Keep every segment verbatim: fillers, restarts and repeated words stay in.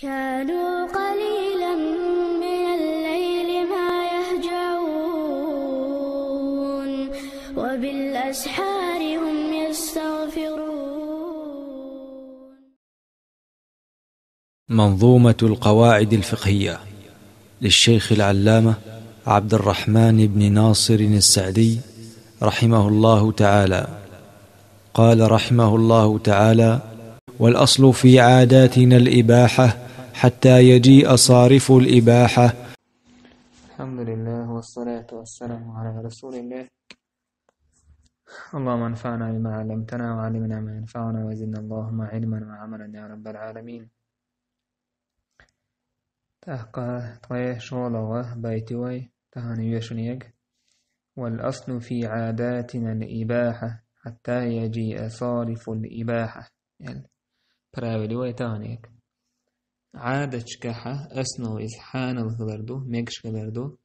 كانوا قليلا من الليل ما يهجعون، وبالأسحار هم يستغفرون. منظومة القواعد الفقهية للشيخ العلامة عبد الرحمن بن ناصر السعدي رحمه الله تعالى. قال رحمه الله تعالى: "والأصل في عاداتنا الإباحة حتى يجيء صارف الإباحة". الحمد لله والصلاة والسلام على رسول الله. اللهم انفعنا بما علمتنا وعلمنا ما ينفعنا وزدنا اللهم علما وعملا يا رب العالمين. ТӀаккха ткъе шоллагӀа байт ю вай тахана йоьшуш йолу. «والأصل في عاداتنا الإباحة حتى يجيء صارف الإباحة». Ял, правило ю вай тахана йолу. Ӏадаташкахь основа иза хьанал хилар ду, мегаш хилар ду.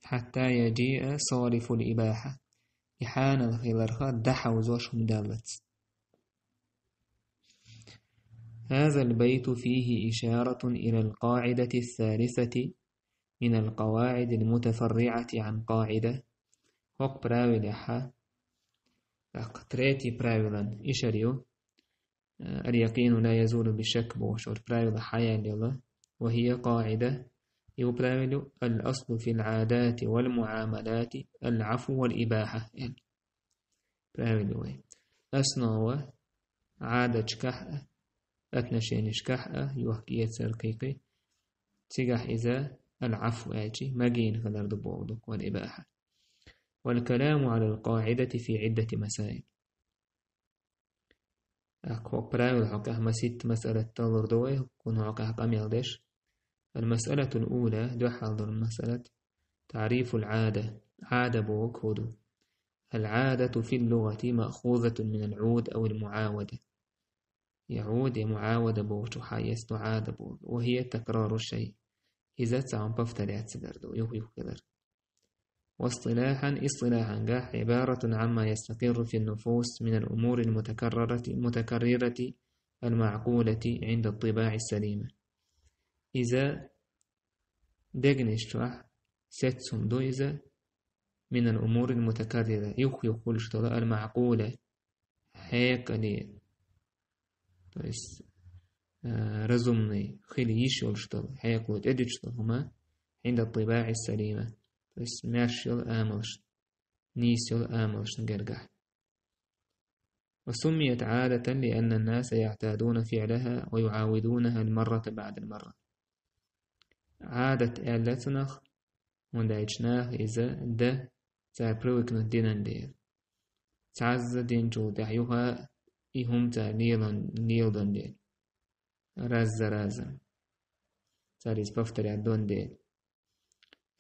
«حتى يجيء صارف الإباحة». И хьанал хиларх дӀахьовзош хӀума даллалц. هذا البيت فيه إشارة إلى القاعدة الثالثة من القواعد المتفرعة عن قاعدة. ХӀокху правилехь, тӀаккха третий правилан ишар ю, э, «اليقين لا يزول بالشك» бохуш йолу правило хьаяьлла йолу. «وهي قاعدة», и ю правило: «الأصل في العادات والمعاملات العفو والإباحة». Правило ю вай. Основа Ӏадаташкахь а, отношенешкахь а, йохк-эцар кхайкхий, цигахь иза «العفو» аьлча, магийна хилар ду боху ду, «والإباحة». «والكلام على القاعدة في عدة مسائل». ТӀаккха хӀокху правилан хьокъехь масийтта масъалат таллур ду вай, хӀокхунна хьокъехь къамел деш. «المسألة الأولى», дуьххьал долу масъалат, «تعريف العادة». Ӏада бохург хӀун ду? «العادة في اللغة مأخوذة من العود أو المعاودة». Я Ӏуд, я муӀавада бохучух хьаэцна ду Ӏада бохург. «وهي تكرار الشيء». Иза цхьа хӀума повторяться дар ду, юх-юха хилар. «واصطلاحا», истилахьангахь, «عبارة عما يستقر في النفوس من الأمور المتكررة، المتكررة المعقولة عند الطباع السليمة». Иза дегнаш чохь сецна хӀума ду иза, «من الأمور المتكررة», юх-юха хуьлуш долу, «المعقولة», хьекъале, то есть, э, разумный, хила йиш йолуш долу, хьекъало тӀедуьтуш долу хӀума, «عند الطباع السليمة», то есть, маьрша йолу амалшна, нийса йолу амалшна гергахь. «وسميت عادة لأن الناس يعتادون فعلها ويعاودونها المرة بعد المرة». Ӏадат аьлла цунах, хӀунда аьлча наха иза дан, цара привыкнуть динан дела. Цхьазза динчул тӀаьхьа юха и хӀума цара лелон-, леладан дела. Раз за разом. Цара иза повторять дон дела.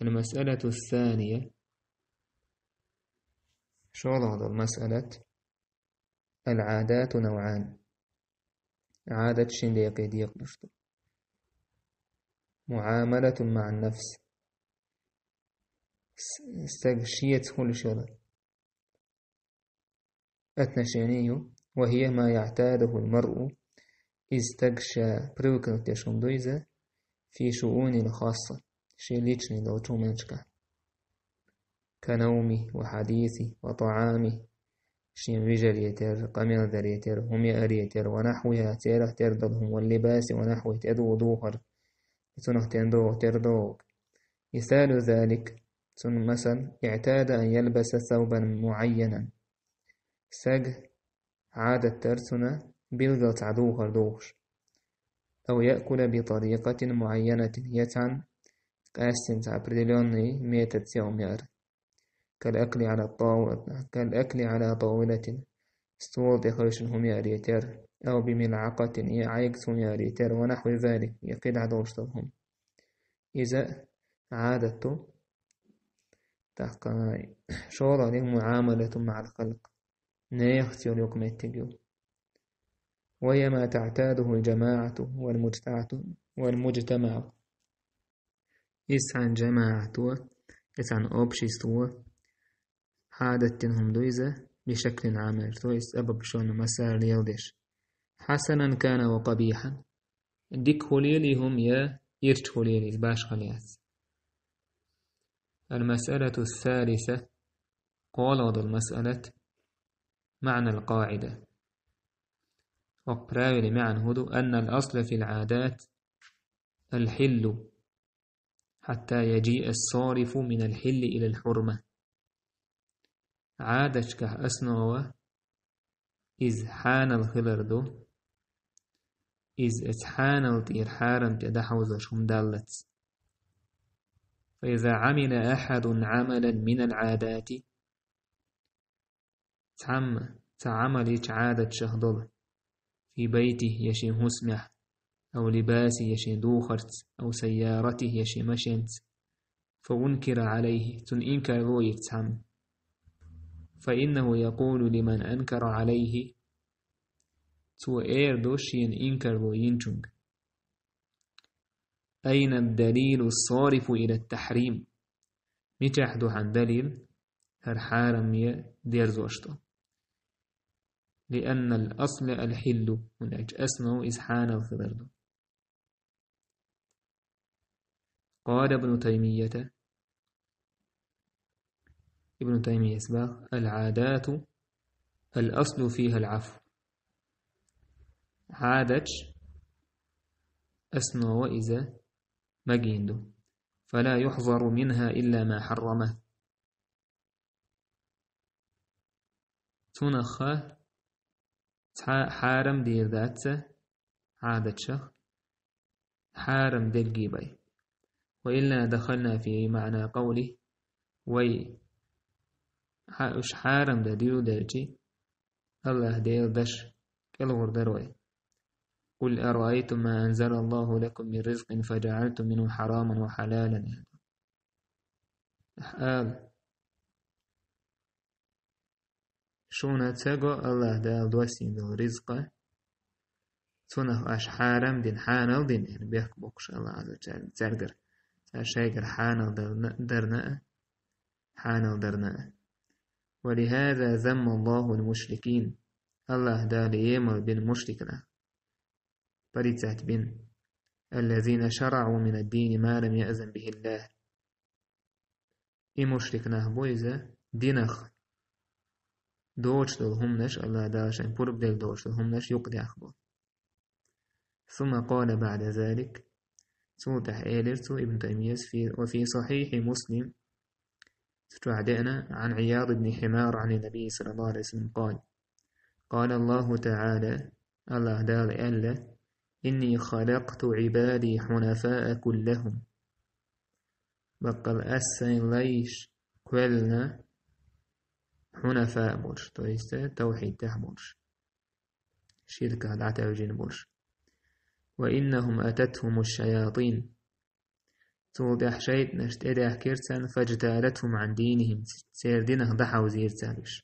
«المسألة الثانية». ШолгӀа долу масъалат. «العادات نوعان». Ӏадат шин декъе декъалуш ду. «معاملة مع النفس». С-, стаг шеца хуьлуш йолу отношение ю, «وهي ما يعتاده المرء», иза стаг ша привыкнуть деш хӀума ду иза, «في شؤونه الخاصة», шен личный долчу хӀуманашкахь, «كنومه وحديثه وطعامه», шен вижаре терра, къамел даре терра, хӀума яаре терра, «ونحوها», церах тера долу хӀума, «واللباس ونحوه», тӀедугӀу духар, цунах тен догӀу, тера догӀу. «مثال ذلك», цунна масал, «اعتاد أن يلبس ثوبا معينا». Стаг Ӏадат дара цунна билггал цхьа духар духуш. «أو يأكل بطريقة معينة», я цхьаьна къаьстина цхьа определённый методца хӀума яар. «كالأكل على الطاو-، كالأكل على طاولة», стола тӀе хевшина хӀума яаре терра, «أو بملعقة», я Ӏайгца хӀума яаре терра, «ونحو ذلك», я кхидӀа долуш долу хӀума. Иза Ӏадат ду. ТӀаккха шолгӀаниг «معاملة مع الخلق». Нехан йолу юкъаметтиг ю. «وهي ما تعتاده الجماعة والمجتمع، والمجتمع». Иза цхьана жамаӀато, иза цхьана общество Ӏадат дина хӀума ду иза, «بشكل عام», то есть цӀа бабашонна массара леладеш. «حسنا كان أو قبيحا». Дика хуьлийла и хӀума я ирча хуьлийла иза, башхалла яц. المسألة الثالثة, кхоалагӀа дола масъалат, معنى القاعدة. Оцу правилан маьӀна хӀун ду: أن الأصل في العادات الحل حتى يجيء الصارف من الحل إلى الحرمة. Ӏадаташкахь основа иза хьанал хилар ду. Иза оцу хьанал тӀера хьарам тӀе дӀахьовзош хӀума даллалц. فإذا عمل أحد عملا من العادات, цхьамма цхьа Ӏамал йича Ӏадаташах долу, في بيته, я шен хӀусамехь, أو لباسه, я шен духарца, أو سيارته, я шен машенца, فأنكر عليه, цунна инкарло йира цхьамма, فإنه يقول لمن أنكر عليه, цо эр ду шена инкарло йинчуьнга: أين الدليل الصارف إلى التحريم؟ Мичахь ду хьан далил, хӀара хьарам я дерзош ду? لأن الأصل الحل, хӀунда аьлча основа иза хьанал хилар ду. قال ابن تيمية, Ибн Таймияс боху: العادات الأصل فيها العفو. Ӏадаташ основа иза магийна ду. فلا يحظر منها إلا ما حرمه. Цунах цхьа хьарам дийр дац Ӏадаташах, хьарам дерриге бен. وإلا دخلنا في معنى قوله, вай хьа-, уьш хьарам дан дуьйладелча, АллахӀ Делан дашна кӀелхьара дара вай. قل أرأيتم ما أنزل الله لكم من رزق فجعلتم منه حراما وحلالا. Ала, шуна ца го АллахӀ Дала доссийна долу ризкъа, цунах аша хьарам дина, хьанал дина, яъни бехк боккхуш АллахӀ Ӏазза ва Джалла цаьргара, цара шайгара хьанал дарна, дарна а, хьанал дарна а. ولهذا ذم الله المشركين. АллахӀ Дала емал бина мушрикнах, порицать бина. الذين شرعوا من الدين ما لم يأذن به الله. И мушрик нах бу иза, динах доцуш долу хӀуманаш, АллахӀ Дала шайн пурба делла доцуш долу хӀуманаш юкъадаьхна болу. ثم قال بعد ذلك, цул тӀаьхьа элира цо, Ибн Таймияс, في، وفي صحيح مسلم, цу чохь деана, عن عياض بن حمار عن النبي صلى الله عليه وسلم قال: قال الله تعالى, АллахӀ Дала аьлла: إني خلقت عبادي حنفاء كلهم. Баккъал Ас Сайн лайш кхоьллина хьунафа болуш, то есть тавхьид тӀехь болуш, ширках дӀатевжина болуш. وإنهم أتتهم الشياطين. Цул тӀаьхьа шайтӀанаш тӀедаьхкира царна, فاجتالتهم عن دينهم, церан динах дӀахьовзийра цара уьш.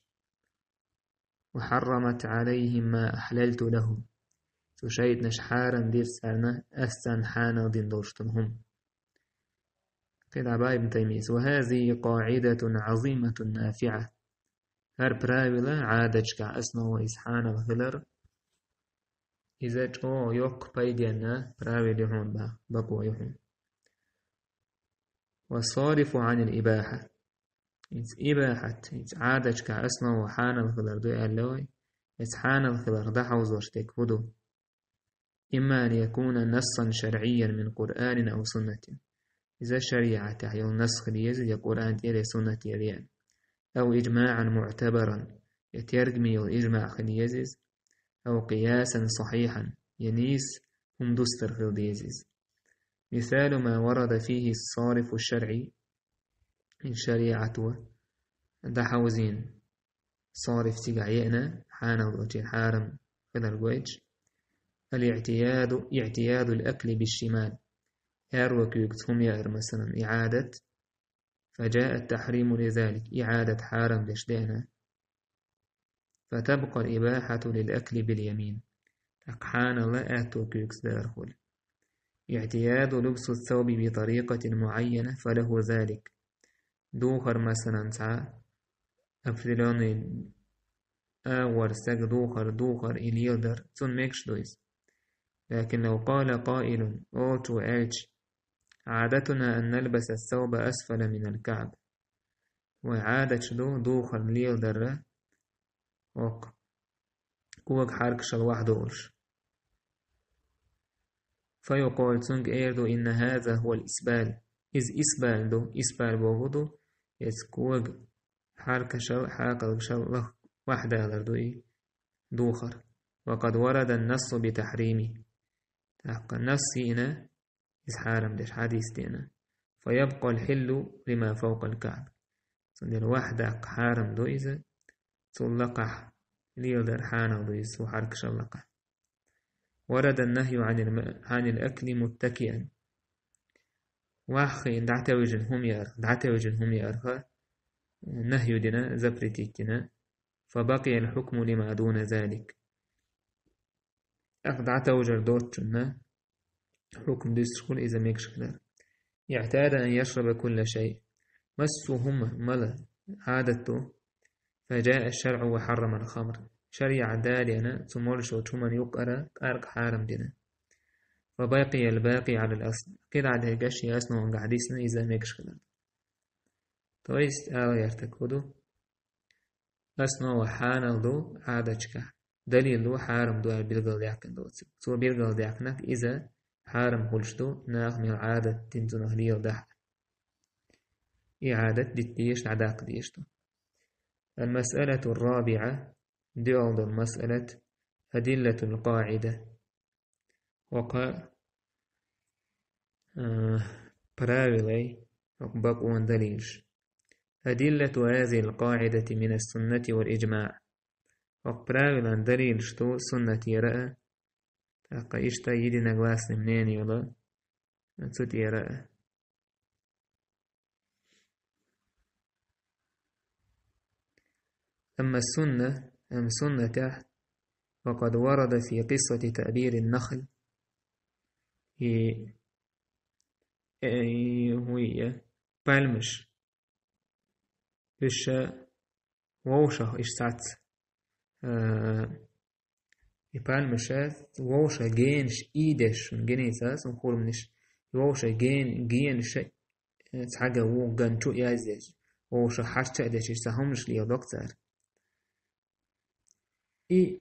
وحرمت عليهم ما أحللت لهم. Цу шайтӀанаш хьарам дира царна Ас Царна хьанал дина долуш долу хӀума. КхидӀа боху Ибн Таймияс: وهذه قاعدة عظيمة نافعة. ХӀара правила, Ӏадаташкахь основа иза хьанал хилар, иза чӀогӀа йоккха пайденна правила ю хьуна, боху, бакъо ю хьуна. والصارف عن الإباحة. Иза ибахьат, иза Ӏадаташкахь основа хьанал хилар ду аьлла вай, иза хьанал хиларх дӀахьовзош дерг хӀун ду? إما أن يكون نصا شرعيا من قرآن أو سنة. Иза шариӀатехь йолу насс хила еза, я Къуръан тӀера, я суннат тӀера ян. أو إجماعا معتبرا, я тергаме йолу ижмаӀ хила еза иза. أو قياسا صحيحا, я нийса хӀума дустар хила деза иза. مثال ما ورد فيه الصارف الشرعي, шариӀато дӀахьовзийна сариф цигахь еана, хьанал долчийн хьарам хилар гойтуш. الاعتياد، اعتياد الأكل بالشمال. Аьрру куьйгаца хӀума яар, масалан, и Ӏадат. فجاء التحريم لذلك, и Ӏадат хьарам деш деана. فتبقى الإباحة للأكل باليمين. ТӀаккха хьанал аьтту куьйгаца даар хуьлу. اعتياد لبس الثوب بطريقة معينة فله ذلك. Духар, масалан, цхьа определённый агӀор стаг духар, духар и леладар, цунна мегаш ду иза. لكن لو قال قائل, олучо аьлча: عادتنا أن نلبس الثوب أسفل من الكعب. Вай Ӏадаташ ду духар леладар оха кога хьаркашал вахьа долуш. فيقال, цунга эр ду: إن هذا هو الإسبال. Иза исбал ду, исбал бохург ду, эца кога хьаркашал, хьакхалгашал лах-, вахьа далар ду и духар. وقد ورد النص بتحريمه. ТӀаккха насс йиъна, иза хьарам деш хьадис деана. فيبقى الحل لما فوق الكعب. Цундела вахьа даккха хьарам ду иза, цул лакхахь леладар хьанал ду иза, цу хьаркашал лакхахь. ورد النهي عن الم-, عن الأكل متكئا. Вахьа хиъна дӀатевжина хӀума яра, дӀатевжина хӀума яра, нахью дина, запретить дина. فبقي الحكم لما دون ذلك. ТӀаккха дӀатовжар доцучунна хьукм дуьсуш хуьлу иза мегаш хилар. اعتاد أن يشرب كل شيء. Массо а хӀума мала Ӏадат ду. فجاء الشرع وحرم الخمر. ШарӀа далийна, цу молуш йолчу хӀуманна юккъера кӀаркъа хьарам дина. وبقي الباقي على الأصل. КхидӀа дерг шен основангахь дисна иза мегаш хилар. То есть, ала гӀертарг хӀун ду? Основа хьанал ду Ӏадаташкахь. Далил ду хьарам ду аьлла билгалдаьккхина доцург. Цо билгалдаьккхинарг иза хьарам хуьлуш ду, наха мел Ӏадат дина цунах леладахь а. И Ӏадат дита дезаш, дӀадаккха дезаш ду. المسألة الرابعة, доьалгӀа долу масъалат, أدلة القاعدة. ХӀокху, а, правилай, хӀокху бакъонан далилаш. أدلة هذه القاعدة من السنة والإجماع. ХӀокху правилан далилаш ду суннатера а, тӀаккха иштта единогласный мнение йолу цу тӀера а. أما السنة, амма суннатехь, وقد ورد في قصة تأبير النخل, и, э, и, хӀун я, пальмаш, уьш вовшах иштта цхьацца, э, И пальмаша вовшах генаш ийдеш, шуна гиний ца ас, хӀуманаш, и вовшах ген-, генаш, э, цхьаьна вукху ган чу а яздеш, вовшах хьарча а деш, иштта хӀуманаш леладо-кх цара. И,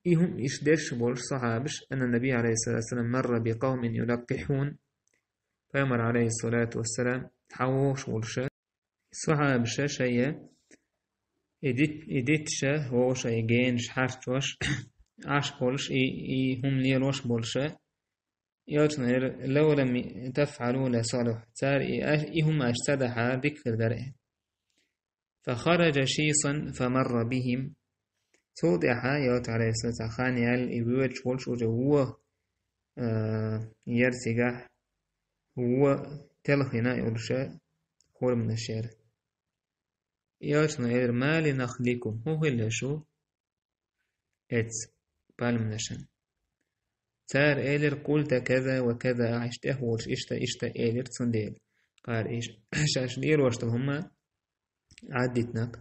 и хӀума иштта деш болуш сахьабаш, أن النبي عليه الصلاة والسلام مر بقوم يلقحون, Пайхамар, عليه الصلاة والسلام, цхьа вогӀуш волуша, сахьабаша шайна и дит-, и дитташа вогӀуша, и генаш хьарчош, Ӏаш болуш, и, и хӀума лелош болуша, элчано элира: لو لم تفعلوا لصلح. Цара и, и хӀума аша ца дахьара, дика хир дара. فخرج شيصا فمر بهم. Цул тӀаьхьа, элча, عليه الصلاة والسلام, хан яьлла, и воьдуш волуш уже вон, а, яра цигахь, вон телхина йолуша хӀурманаш яра. Элчано элира: ما لنخلكم, хӀун хилла шу эцу пальманашна? Цара элира: قلت كذا وكذا, ахьа иштта тӀехволуш иштта, иштта элира, цундела. Кхара иштта шаьш лелош долу хӀума Ӏаддитинарг.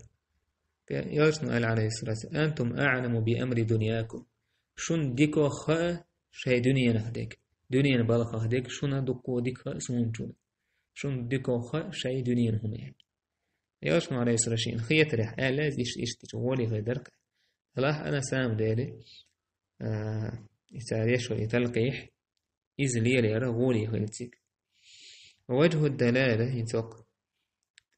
Элчано аьлла, عليه الصلاة والسلام: أنتم أعلم بأمر دنياكم. Шуна дика хаьа шайн дуьненах дерг. Дуьненан балхах дерг шуна дуккха дика хаьа суна чуьра. Шуна дика хаьа шайн дуьненан хӀума. Элчано, عليه الصلاة والسلام, шена хетарехь аьлла иза, иштта, иштта чу гӀоле хир дара-кх. Делахь а, на самом деле, а, и цара еш йолу и талкъихь, иза лелаяра гӀоле хилла цига. ووجه الدلالة, хӀинца хӀокху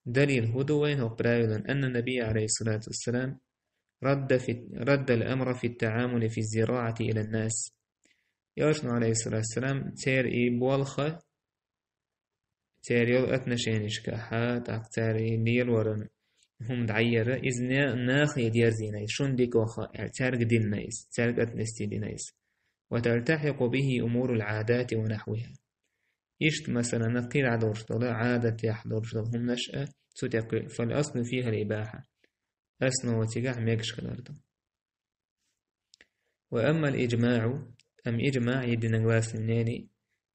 далил хӀун ду вайна хӀокху правилан, أن النبي, عليه الصلاة والسلام, رد في، رد الأمر في التعامل في الزراعة إلى الناس. Элчано, عليه الصلاة والسلام, церан и болх, церан йолу отношенешкахь, тӀаккха цара и лелоран хӀума дӀайора, иза не-, нахе дерзийна иза, шуна дика хаьа аьлла, цаьрга дина иза, цаьрга отнести дина иза. وتلتحق به أمور العادات ونحوها. Иштта, масалан, кхин дӀа долуш долу, Ӏадатехь долуш долу хӀуманаш а цу тӀе кхуьу, فالأصل فيها الإباحة. Основа цигахь мегаш хилар ду. وأما الإجماع, амма иджмаъ, единогласный мнение,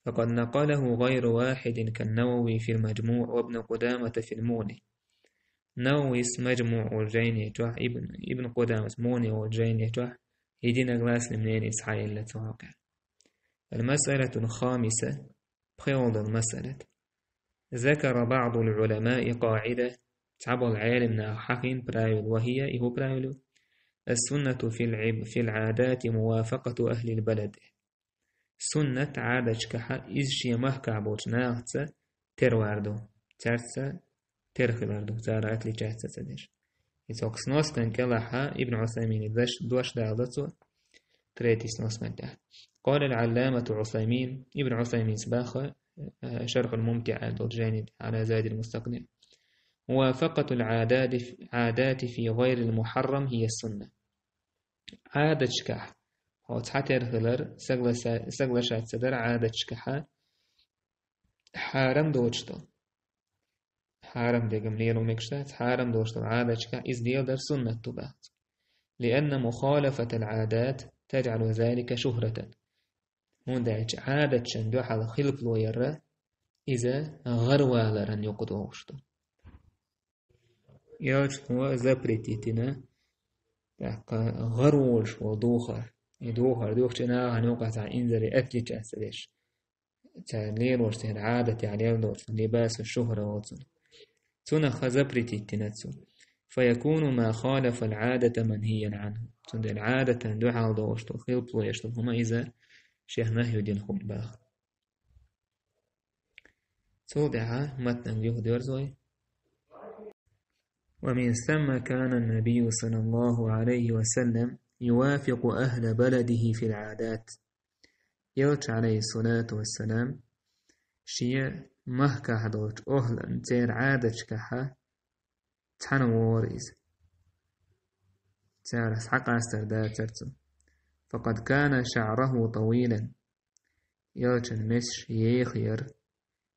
فقد نقله غير واحد كالنووي في المجموع وابن قدامة في المغني. Нававис Маджмуъ волчу жайни чохь, Ибн, Ибн Къудамас Мугъни волчу жайни чохь единогласный мнение схьаелла цу хьокъехь. المسألة الخامسة, пхоьалгӀа дола масъала. ذكر بعض العلماء قاعدة, цхьаболча Ӏеламнаха хьахийна правило, وهي, и хӀун правило ю? السنة في العب-, في العادات موافقة أهل البلد. Суннат Ӏадаташкахьа из шен махкахь болча нахаца тера вар ду, цаьрца тера хилар ду, цара отличаться ца деш. И цхьа сноска кӀелахьа Ибн Ӏусаймина дош, дош далла цо, третий сноска тӀехь. قال العلامة عثيمين, Ибн Ӏусаймина баха, э, شرح الممتع долча жайни على زاد المستقنع: موافقة العادات، عادات في غير المحرم هي السنة. Ӏадаташкахь хьо цхьатера хилар, сагласа-, соглашаться дар Ӏадаташкахьа, хьарам доцуш долу. Хьарам дегам лело мегаш дац, хьарам доцуш долу Ӏадаташкахь иза леладар суннат ду баха цо. لأن مخالفة العادات تجعل ذلك شهرة. ХӀунда аьлча Ӏадаташна дуьхьал хилпало яр иза гӀарваларан юкъа догӀуш ду. Элчано запретить дина, тӀаккха гӀар волуш волу духар. И духар дуьхча нахана юкъахь цхьа инзаре отличаться деш. Цара лелош церан Ӏадатехь леладолчун, لباس الشهرة волчун. Цунах запретить дина цо. فيكون ما خالف العادة منهيا عنه. Цундела Ӏадатан дуьхьал догӀуш долу, хилпало еш долу хӀума иза шех нахью дина хӀума баха. Цул тӀаьхьа матнанга юхадоьрзу вай. ومن ثم كان النبي صلى الله عليه وسلم يوافق أهل بلده في العادات. Элча, عليه الصلاة والسلام, шен махкахь долчу охӀлан церан Ӏадаташкахьа цхьаьна вогӀура иза. Цара схьакъастар дацара цо. فقد كان شعره طويلا. Элчан месаш еха яра.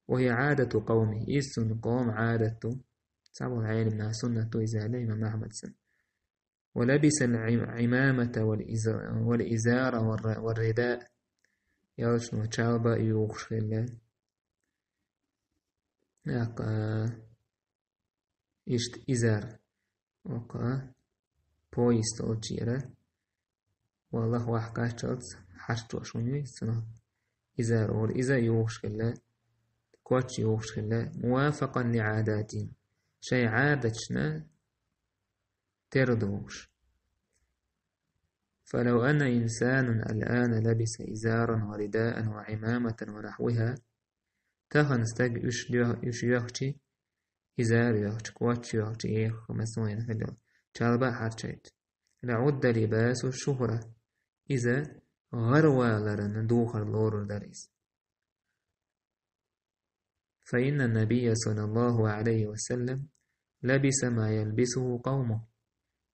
وهي عادة قومه. Иза цуьнан къоман Ӏадат ду. Цхьаболу Ӏеламнаха суннат ду иза аьлла имам Ахьмада. ولبس العمامة والإز-، والإزار والر-، والرداء. Элчано чалба а юхуш хилла. ТӀаккха иштта изар, оккха пояс долчера, валлахь, ваха кхаччалц хьарчош вуьнуьйту цунах. Изар олу, иза юхуш хилла, коч юхуш хилла, موافقا لعاداتهم, шайн Ӏадаташна тера догӀуш. فلو أن إنسانا الآن لبس إزارا ورداء وعمامة ونحوها, тахана стаг уьш доьх-, уьш йоьхчи, изар йоьхчи, коч йоьхчи, эха масойна хилла, чалба а хьарчайчи. لعد لباس الشهرة. Иза гӀарваларан духар лорур дара иза. فإن النبي صلى الله عليه وسلم لبس ما يلبسه قومه.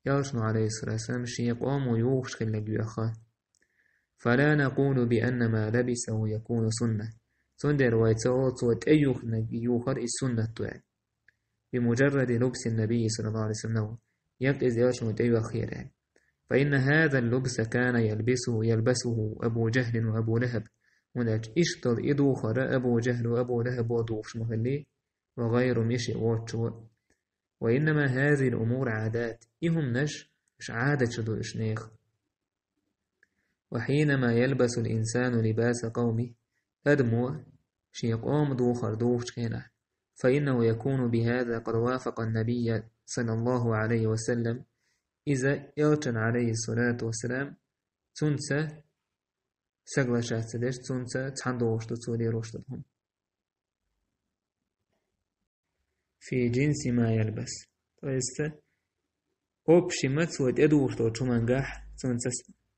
Элчано, عليه الصلاة والسلام, шен къомо юхуш хилларг йоьхна. فلا نقول بأن ما لبسه يكون سنة. Цундела вай ца олу, цо тӀеюхнарг юхар иза суннат ду аьлла. بمجرد لبس النبي صلى الله عليه وسلم له. Яккха иза Элчано тӀеюьйхира аьлла. فإن هذا اللبس كان يلبسه، يلبسه أبو جهل وأبو لهب. ХӀунда аьлча иштта долу и духар Абу Жахьло, Абу Лахьабо духуш ма хиллий, وغيرهم, и шиъ воцчо. وإنما هذه الأمور عادات. И хӀуманаш, уьш Ӏадаташ ду уьш нехан. وحينما يلبس الإنسان لباس قومه, адамо шен къоман духар духучу хенахь, فإنه يكون بهذا قد وافق النبي صلى الله عليه وسلم, иза Элчан, عليه الصلاة والسلام, цунца соглашаться деш, цунца цхьаьна догӀуш ду цо лелош долу хӀума. في جنس ما يلبس. То есть, общий ма цо тӀедухуш долчу хӀумангахь, цунца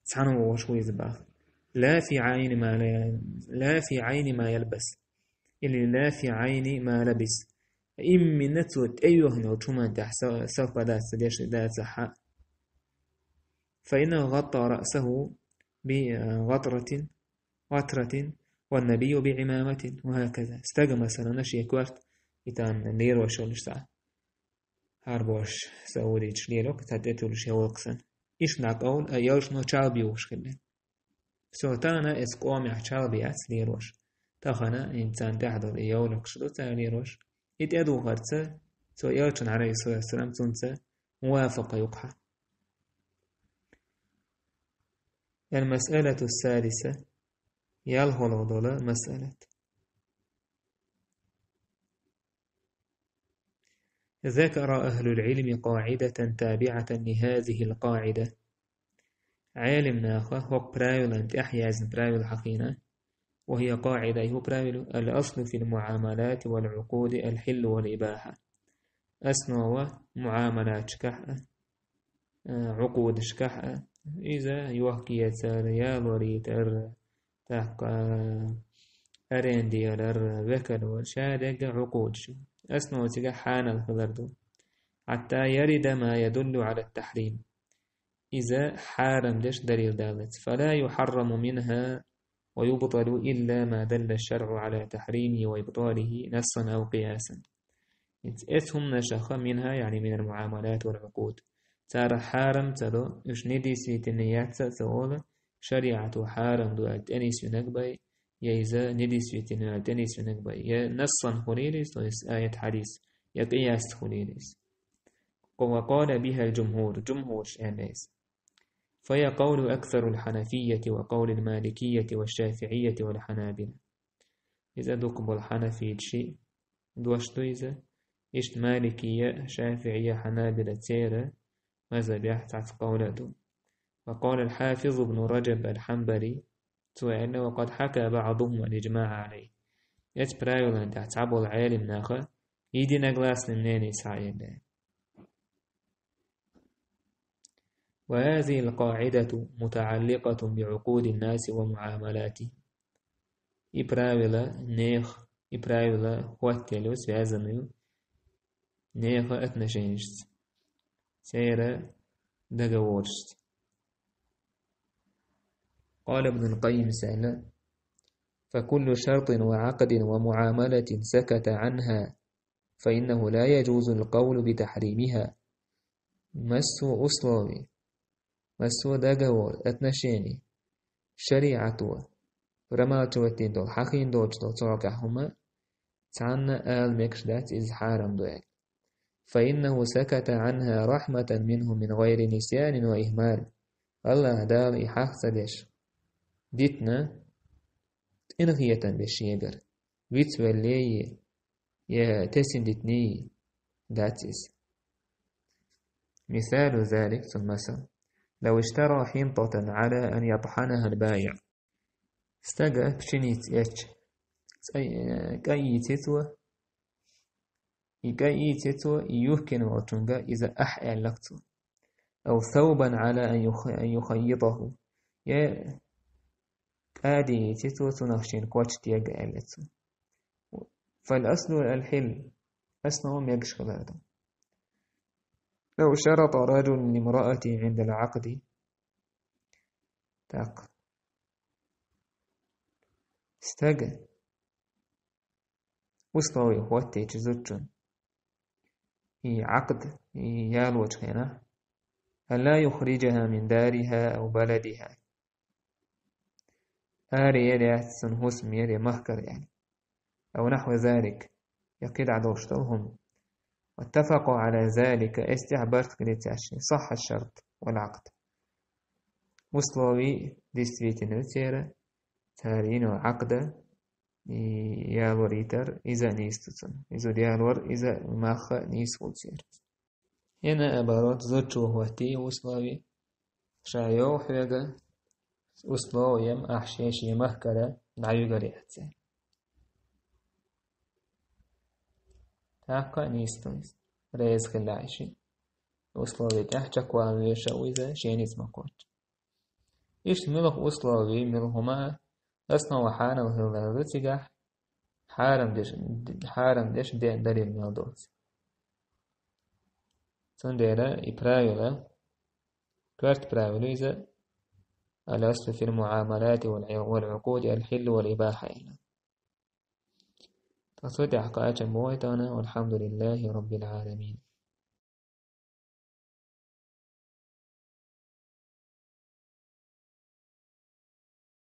цхьаьна вогӀуш ву иза баха. لا في عين ما لا، لا في عين ما يلبس. Или لا في عين ما لبس. Именно цо тӀеюьйхина йолчу хӀуманна тӀехь со-, совпадать ца деш дацахь а. فإنه غطى رأسه بغطرة، غطرة، والنبي بعمامة، وهكذا. Стага, масалана, шен корта и тӀаккха лелош йолуш цхьа хӀара бохуш саудичаш лело, цхьа тӀетуьллуш я воккха санна. Иштта накъовла а Элчано чалба юхуш хилла. Всё, тахана эс къомехь чалба яц лелош. Тахана хӀинца царна тӀехь долу и йовлакхаш ду цара лелош. И тӀедухарца цо Элчан, عليه الصلاة والسلام, цунца мувафакъа юкъахь. المسألة السادسة. ялхолгӀа дола масъалат. ذكر أهل العلم قاعدة تابعة لهذه القاعدة. Ӏелим наха хӀокху правилан тӀехь яздина правила хьахийна. وهي قاعدة, и хӀун правила ю? الأصل في المعاملات والعقود الحل والإباحة. Основа муӀамалаташкахь а, э, Ӏукъудашкахь а, иза йохк-эцар, ялор-йитар, тӀаккха аренда ялар, векалвар, ша дерг Ӏукъудаш. Основа цигахь хьанал хилар ду. حتى يرد ما يدل على التحريم. Иза хьарам деш далил даллалц. فلا يحرم منها ويبطل إلا ما دل الشرع على تحريمه وإبطاله نصا أو قياسا. Эц-, эц хӀуманашха, منها, يعني من المعاملات والعقود. Царах хьарам ца до, уьш недействительный яц а ца олу, шариӀато хьарам ду аьлла тӀенисвинарг бай, я иза недействительный аьлла тӀенисвинарг бай, я нассан хуьлийла иза, то есть аят, хьадис, я къиясца хуьлийла иза. وقال بها الجمهور, жумхӀураш аьлла иза. فهي قول أكثر الحنفية وقول المالكية والشافعية والحنابلة. Иза дукха болу хьанафиташи дош ду иза. Иштта Маликия, Шафиъия, Хьанабила церан мазхабехь цхьацца къовла а ду. وقال الحافظ ابن رجب الحنبلي, цо аьлла: وقد حكى بعضهم الإجماع عليه. Эцу правилан тӀехь цхьаболу Ӏелим наха единогласный мнение схьаэлла. وهذه القاعدة متعلقة بعقود الناس ومعاملاتهم. И правила нехан, и правила хӀоттаелла ю, связана ю нехан отношенешца, церан договорашца. قال ابن القيم سهلا: فكل شرط وعقد ومعاملة سكت عنها فإنه لا يجوز القول بتحريمها. Массо а условий, массо а договор, отношений, шариӀато промалчивать дина долу, хьахийна доцуш долу цу хьокъехь хӀума, цхьанна ала мегаш дац иза хьарам ду аьлла. فإنه سكت عنها رحمة منه من غير نسيان وإهمال. АллахӀ Дала и хьаха ца деш, дитина, къинхетам беш шегара, вицвеллий, я тесна дитиний дац иза. مثال ذلك, цуьнан масал: لو اشترى حنطة على أن يطحنها البائع. Стага пшеница эцча, цӀа-, кӀай йийци цо, и кӀай йийци цо, и юхкина волчуьнга иза ахь аьлла-кх цо. أو ثوبا على أن يخ-، أن يخيطه. Я кӀади йийци цо, цунах шена коч тега аьлла цо. فالأصل الحل, основа мегаш хилар ду. لو اشترط رجل لامرأته عند العقد. Так. Стага условий хӀоттийча зудчун, и Ӏакъд, и ялочу хенахь, ألا يخرجها من دارها أو بلدها. Аре яр яц цуьнан хӀусам яр я махкара аьлла. أو نحو ذلك, я кхидӀа долуш долу хӀума. واتفقوا على ذلك, эццехь барт хилийта цаьршинна, صح الشرط والعقد. Условий действительно ю церан, цара йина Ӏакъда, и ялор йитар, иза а нийса ду цунна. Иза ялор, иза мах а нийса хуьлу церан. И наоборот, зудчо хӀоттий условий, ша йогӀу хьоьга, условием ахь шен-шен махкара дӀаюьгур яц церан. ТӀаккха а нийса ду иза, реза хилла а шиъ. Условий тӀехь чекхвала везаш а ву иза, шен ницкъ ма кхоччу. Иштта муьлха условий, муьлха хӀума а, основа хьанал хилла ду цигахь, хьарам деш, хьарам деш де-, далил мел доцу. Цундела и правила, коьрта правила иза: الأصل في المعاملات والع-، والعقود الحل والإباحة аьлла. Ткъа цу тӀехь кхачам бу вай тахана, والحمد لله رب العالمين.